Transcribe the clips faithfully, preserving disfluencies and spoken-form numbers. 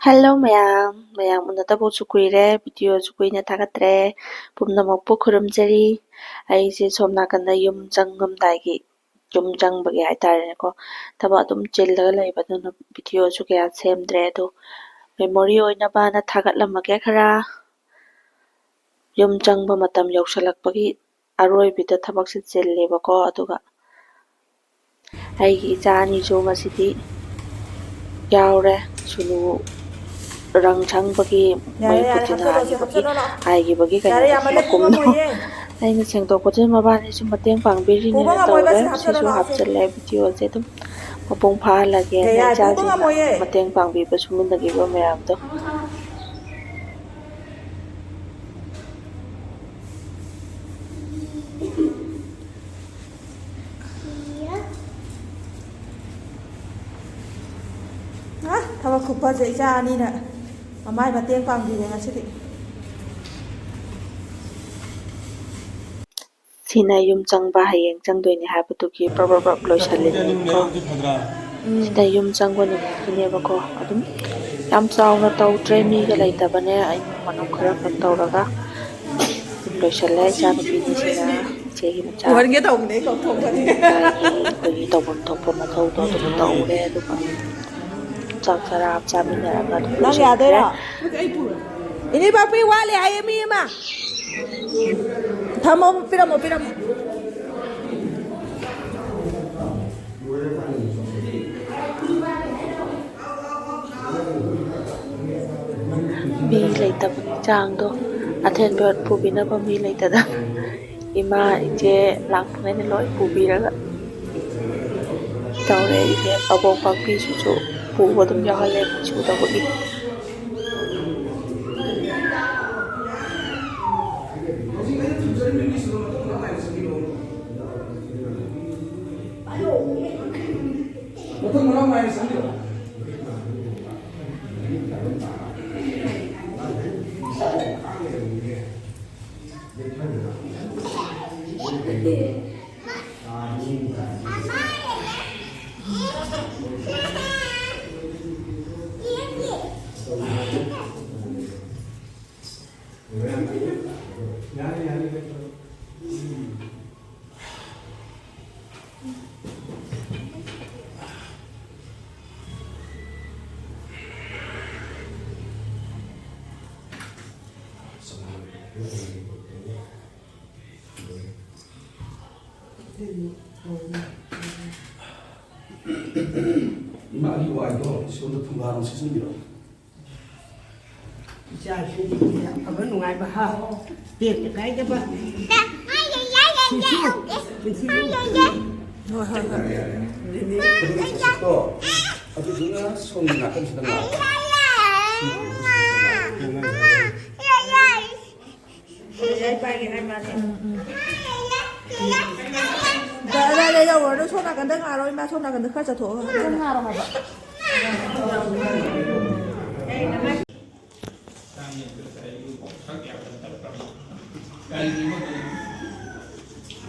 Hello ꯃꯌꯥꯝ, ꯃꯌꯥꯝ ꯎꯅꯗꯕꯁꯨ ꯀꯨꯏꯔꯦ, ꯚꯤꯗꯤꯑꯣꯁꯨ ꯀꯨꯏꯅ ꯊꯥꯒꯠꯇ꯭ꯔꯦ꯫ ꯄꯨꯝꯅꯃꯛꯄꯨ ꯈꯨꯔꯨꯝꯖꯔꯤ꯫ ꯑꯩꯁꯦ ꯁꯣꯝ ꯅꯥꯀꯟꯗ ꯌꯨꯝ ꯆꯪꯉꯝꯗꯥꯏꯒꯤ, ꯌꯨꯝ ꯆꯪꯕꯒꯤ ꯍꯥꯏꯇꯥꯔꯦꯅꯦꯀꯣ, ꯊꯕꯛ ꯑꯗꯨꯝ ꯆꯤꯜꯂꯒ ꯂꯩꯕ, ꯑꯗꯨꯅ ꯚꯤꯗꯤꯑꯣꯁꯨ ꯀꯌꯥ ꯁꯦꯝꯗ꯭ꯔꯦ꯫ ꯑꯗꯣ ꯃꯦꯃꯣꯔꯤ ꯑꯣꯏꯅꯕꯅ ꯊꯥꯒꯠꯂꯝꯃꯒꯦ ꯈꯔ꯫ ꯌꯨꯝ ꯆꯪꯕ ꯃꯇꯝ ꯌꯧꯁꯜꯂꯛꯄꯒꯤ ꯑꯔꯣꯏꯕꯤꯗ ꯊꯕꯛꯁꯦ ꯆꯤꯜꯂꯦꯕꯀꯣ꯫ ꯑꯗꯨꯒ ꯑꯩꯒꯤ ꯏꯆꯥ ꯑꯅꯤꯁꯨ ꯉꯁꯤꯗꯤ ꯌꯥꯎꯔꯦ꯫ ꯁꯨꯅꯨ ꯔꯪ ꯁꯪꯕꯒꯤ ꯌꯥꯔꯦ, ꯃꯩ ꯌꯥꯔꯦ, ꯐꯨꯠꯇꯤꯅ ꯍꯥꯞꯆꯜꯂꯣꯁꯦ, ꯍꯥꯏꯈꯤꯕꯒꯤ, ꯍꯥꯞꯆꯜꯂꯣ ꯂꯥꯛꯑꯣ꯫ ꯍꯥꯏꯈꯤꯕꯒꯤ ꯌꯥꯔꯦ, ꯀꯩꯅꯣꯗꯣ ꯌꯥꯝꯃꯜꯂꯦ, ꯃꯈꯨꯝꯗꯣ ꯄꯨꯡꯉꯝꯃꯣꯏꯌꯦ꯫ ꯑꯩꯅ ꯁꯦꯡꯗꯣꯛꯄꯗꯨꯗ ꯃꯕꯥꯅꯤꯁꯨ ꯃꯇꯦꯡ ꯄꯥꯡꯕꯤꯔꯤꯅꯦꯅ ꯄꯨꯡꯉꯝꯃꯣꯏꯕ, ꯇꯧꯔꯦ꯫ ꯁꯤ ꯍꯥꯞꯆꯜꯂꯣ ꯁꯤꯁꯨ ꯂꯥꯛꯑꯣꯁꯦ꯫ ꯍꯥꯞꯆꯜꯂꯦ꯫ ꯚꯤꯗꯤꯑꯣꯁꯦ ꯑꯗꯨꯝ ꯃꯄꯨꯡ ꯐꯥꯍꯜꯂꯒꯦꯅ ꯀꯌꯥ ꯏꯆꯥꯁꯤꯡꯅ ꯄꯨꯡꯉꯝꯃꯣꯏꯌꯦ꯫ ꯃꯇꯦꯡ ꯄꯥꯡꯕꯤꯕ, ꯁꯨꯃꯤꯟꯅꯈꯤꯕ ꯃꯌꯥꯝꯗꯣ꯫ ꯑ, ꯊꯕꯛ ꯈꯨꯐꯁꯦ ꯏꯆꯥ ꯑꯅꯤꯅ ꯃꯃꯥꯏ ꯃꯇꯦꯡ ꯄꯥꯡꯕꯤꯔꯦ ꯉꯁꯤꯗꯤ꯫ ꯁꯤꯅ ꯌꯨꯝ ꯆꯪꯕ ꯍꯌꯦꯡ ꯆꯪꯗꯣꯏꯅꯦ ꯍꯥꯏꯕꯗꯨꯒꯤ ꯄ꯭ꯔꯞ ꯄ꯭ꯔꯞ ꯄ꯭ꯔꯞ ꯂꯣꯏꯁꯜꯂꯤꯅꯦꯕꯀꯣ꯫ ꯎꯝ꯫ ꯁꯤꯗ ꯌꯨꯝ ꯆꯪꯕ ꯅꯨꯃꯤꯠꯀꯤꯅꯦꯕꯀꯣ꯫ ꯑꯗꯨꯝ ꯌꯥꯝ ꯆꯥꯎꯅ ꯇꯧꯗ꯭ꯔꯦ, ꯃꯤꯒ ꯂꯩꯇꯕꯅꯦ, ꯏꯃꯨꯡ ꯃꯅꯨꯡ ꯈꯔ ꯈꯛ ꯇꯧꯔꯒ ꯑꯗꯨꯝ ꯂꯣꯏꯁꯜꯂꯦ꯫ ꯏꯆꯥꯅꯨꯄꯤꯅꯤꯁꯤꯅ ꯏꯆꯦꯒꯤ ꯃꯆꯥ ꯎꯍꯟꯒꯦ ꯇꯧꯕꯅꯦ, ꯑꯩ ꯀꯥꯎꯊꯣꯛꯄꯅꯦ꯫ ꯂꯩꯀꯥꯏꯒꯤ ꯑꯩꯈꯣꯏꯒꯤ ꯇꯧꯐꯝ ꯊꯣꯛꯄ ꯃꯊꯧꯗꯣ ꯑꯗꯨꯝ ꯇꯧꯔꯦ꯫ ꯑꯗꯨꯒ ꯆꯥꯛ ꯆꯔꯥ ꯑꯃ ꯆꯥꯃꯤꯟꯅꯔꯒ ꯑꯗꯨꯝ ꯅꯪ ꯂꯣꯏꯁꯤꯟꯈ꯭ꯔꯦ꯫ ꯌꯥꯗꯣꯏꯔꯣ? ꯏꯅꯦ ꯄꯥꯛꯄꯤ, ꯋꯥꯠꯂꯤ ꯍꯥꯏꯌꯦ ꯃꯤ ꯑꯃ꯫ ꯊꯝꯃꯣ, ꯄꯤꯔꯝꯃꯣ, ꯄꯤꯔꯝꯃꯣ꯫ ꯃꯤ ꯂꯩꯇꯕꯒꯤ ꯆꯥꯡꯗꯣ, ꯑꯊꯦꯟꯕ ꯄꯨꯕꯤꯅꯕ ꯃꯤ ꯂꯩꯇꯗꯅ ꯏꯃꯥ, ꯏꯆꯦ ꯂꯥꯛꯄꯉꯩꯅ ꯂꯣꯏ ꯄꯨꯕꯤꯔꯒ ꯇꯧꯔꯦ꯫ ꯏꯕꯦꯝ ꯑꯕꯣꯛ ꯄꯥꯛꯄꯤꯁꯤꯁꯨ ꯄꯨꯕ ꯑꯗꯨꯝ ꯌꯥꯎꯍꯜꯂꯦ, ꯃꯤ ꯁꯨꯗꯕꯒꯤ꯫ ꯁꯣꯝꯗ ꯐꯨꯡꯒꯥ ꯑꯃ ꯁꯤꯖꯤꯟꯕꯤꯔꯣ꯫ ꯏꯆꯥ ꯏꯁꯨꯁꯤꯡꯁꯦ ꯑꯐꯕ ꯅꯨꯡꯉꯥꯏꯕ ꯍꯥ ꯇꯦꯛꯇ ꯀꯥꯏꯗꯕ꯫ ꯁꯤꯁꯨ, ꯁꯤꯁꯨ꯫ ꯍꯣꯏ, ꯍꯣꯏ, ꯍꯣꯏ꯫ ꯑꯗꯨꯗꯤ ꯑꯗꯨꯒꯤ ꯆꯤꯛꯁꯤꯠꯇꯣ, ꯑꯗꯨꯗꯨꯅ ꯁꯣꯝꯒꯤ ꯅꯥꯀꯟꯁꯤꯗ ꯉꯥꯏ꯫ ꯌꯥꯏ, ꯄꯥꯏꯒꯦ ꯍꯥꯏ ꯃꯥꯅꯦ꯫ ꯎꯝ, ꯎꯝ꯫ ꯑꯗꯥꯏꯗ ꯌꯧꯔꯨꯔꯅꯨ, ꯁꯣꯝ ꯅꯥꯀꯟꯗ ꯉꯥꯔꯣ, ꯏꯃꯥ, ꯁꯣꯝ ꯅꯥꯀꯟꯗ ꯈꯔ ꯆꯠꯊꯣꯛꯑꯣ꯫ ꯉꯥꯔꯣ ꯍꯥꯏꯕ꯫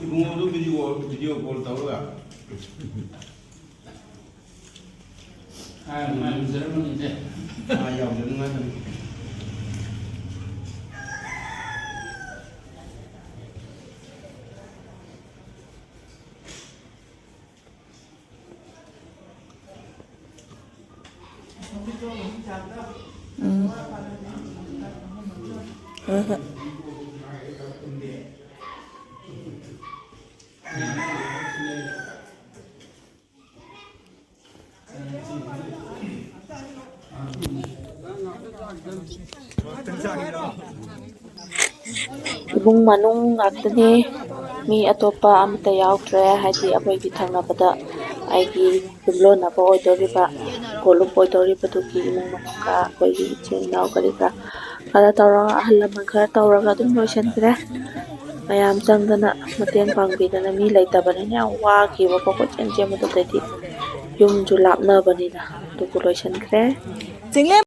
ꯏꯕꯨꯡꯉꯣꯗꯨ video, video call ꯇꯧꯔꯒ꯫ ꯑꯥ, ꯅꯨꯡꯉꯥꯏꯔꯝꯖꯔꯝꯃꯅꯤꯁꯦ꯫ ꯑꯥ, ꯌꯥꯝꯅ ꯅꯨꯡꯉꯥꯏꯖꯔꯝꯃꯅꯤ꯫ ꯎꯝ꯫ ꯍꯣꯏ, ꯍꯣꯏ꯫ ꯏꯃꯨꯡ ꯃꯅꯨꯡ ꯉꯥꯛꯇꯅꯦ, ꯃꯤ ꯑꯇꯣꯞꯄ ꯑꯃꯠꯇ ꯌꯥꯎꯗ꯭ꯔꯦ꯫ ꯍꯥꯏꯗꯤ ꯑꯩꯈꯣꯏꯒꯤ ꯊꯪꯅꯕꯗ ꯑꯩꯒꯤ ꯌꯨꯝꯂꯣꯟꯅꯕ ꯑꯣꯏꯗꯧꯔꯤꯕ, ꯀꯣꯂꯨꯞ ꯑꯣꯏꯗꯧꯔꯤꯕꯗꯨꯒꯤ ꯏꯃꯨꯡ ꯃꯅꯨꯡꯒ ꯑꯩꯈꯣꯏꯒꯤ ꯏꯆꯤꯜ ꯏꯅꯥꯎ ꯀꯔꯤ ꯀꯔꯥ ꯈꯔ ꯇꯧꯔꯒ, ꯑꯍꯜ ꯂꯃꯟ ꯈꯔ ꯇꯧꯔꯒ ꯑꯗꯨꯝ ꯂꯣꯏꯁꯤꯟꯈ꯭ꯔꯦ꯫ ꯃꯌꯥꯝ ꯆꯪꯗꯅ ꯃꯇꯦꯡ ꯄꯥꯡꯕꯤꯗꯅ ꯃꯤ ꯂꯩꯇꯕꯅꯤꯅ ꯌꯥꯝ ꯋꯥꯈꯤꯕꯀꯣ, ꯀꯣꯏꯆꯦꯟ ꯆꯦꯟꯕꯗꯨꯗꯩꯗꯤ ꯌꯨꯝꯁꯨ ꯂꯥꯞꯅꯕꯅꯤꯅ꯫ ꯑꯗꯨꯕꯨ ꯂꯣꯏꯁꯤꯟꯈ꯭ꯔꯦ꯫ ꯆꯤꯡꯂꯦꯝ